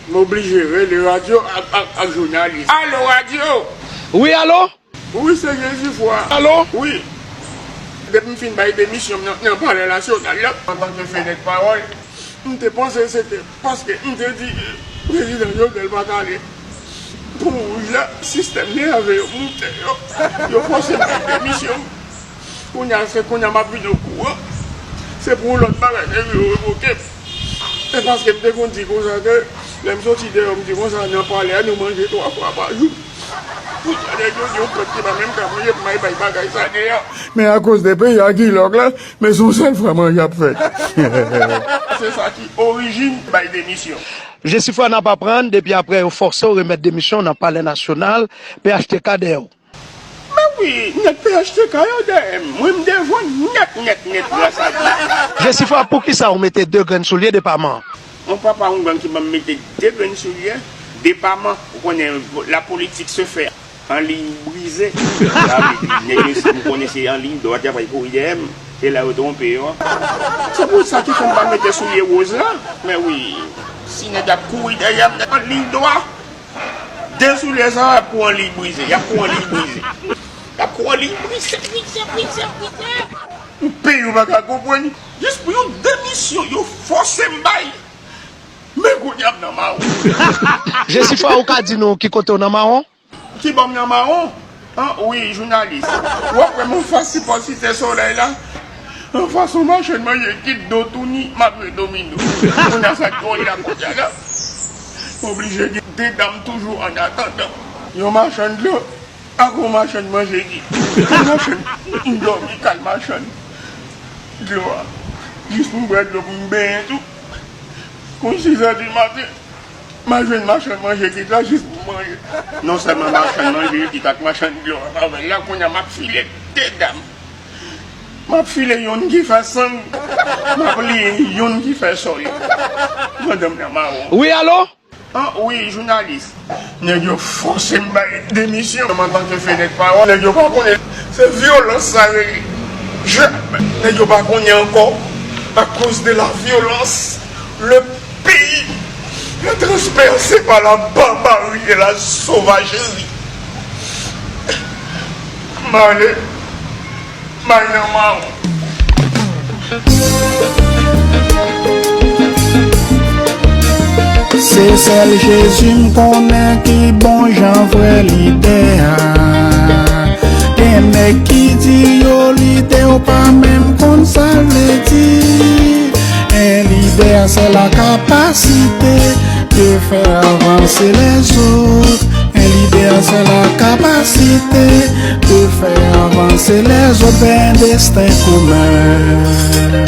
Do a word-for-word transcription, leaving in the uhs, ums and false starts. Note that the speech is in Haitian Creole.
M oblije rele radyo ak, ak, ak jounalis. Alo, radyo! Wi, alo? Wi, se Jezifwa. Alo? Wi. Depi m fin bay demisyon m nan, nan Palè Nasyonal la, antanke fenèt pawòl, m te panse se te paske m te di prezidan Jovenel pa t ale pou wouj la, sistèm nève yo moute yo, yo fòse m bay demisyon m. Kounye a, se kounye a m ap vin okouran. Se pou yon lòt bagay, nèg yo revoke m. E paske m te konn di konsa ke lè m soti deyò, m di konsa, nan palè a, nou manje twa fwa pa jou. Kounye a, nèg yo di yon pèp ki pa menm ka manje pou m al bay bagay sa deyò. Men akoz de peyi a ki lòk la, men se yon sèl fwa manje ap fèt. Se sa ki orijin bay demisyon. Jesifwa n ap aprann, depi apre yo fòse w remèt demisyon nan Palè Nasyonal, P H T K dèyè w. Men wi, nèg P H T K yo dèyè m. Mwen, m devan nèt, nèt, nèt, gras a Dye. Jesifwa, poukisa w mete de grenn soulye depaman? Mon papa, yon gang ki ban m mete de grenn soulye depaman. Ou konnen, la politique se fait en ligne brisée. Sa vle di, nèg yo, si m konnen se an liy dwat, y ap kouri dèyè m. Se la yo twonpe yo. Se pou sa ki fè m pa mete soulye woz la. Men wi, si nèg ap kouri dèyè m an liy dwat, de soulye sa y ap kouri an liy brize. Y ap kouri an liy brize. Y ap kouri an liy brize, brize, brize, brize. Yon peyi ou pa ka konprann. Jis pou yon demisyon, yo fòse m bay. Men kounye a m nan mawon. Jesifwa, ou ka di nou ki kote w nan mawon? Kibò m nan mawon? An, wi, jounalis. W ap wè m anfas Sipòsite Solèy la. Anfas yon machann manje kit do touni, m ap jwe domino. Kounye a sa k dwòl la kounye a la. M oblije gen de dam toujou an atandan. Yon machann dlo ak yon machann manje kit. Yon machann, m dòmi kay machann dlo a. Jis pou m bwè dlo pou m benyen tou. Konn sizè di maten. M al jwenn machann manje kit la jis pou manje. Non sèlman machann manje kit ak machann dlo a avè l la, kounye a m ap file de dam. M ap file youn ki fè sang, m ap liye youn ki fè sòlid. Madanm nan mawon. Wi, alo? An, wi, jounalis. Nèg yo fòse m bay demisyon m antanke fenèt pawòl. Nèg yo pa konnen se vyolans sa rele. Je, nèg yo pa konnen ankò. À cause de la violence, le pays est transpercé par la barbarie et la sauvagerie. M ale, m al nan mawon. Se sèl Jezi m konnen ki bon jan vrè lidè a. Gen nèg ki di yo lidè, ou pa menm konn sa l vle di. Un leader, c'est la capacité de faire avancer les autres. Un leader, c'est la capacité de faire avancer les autres vers un destin commun.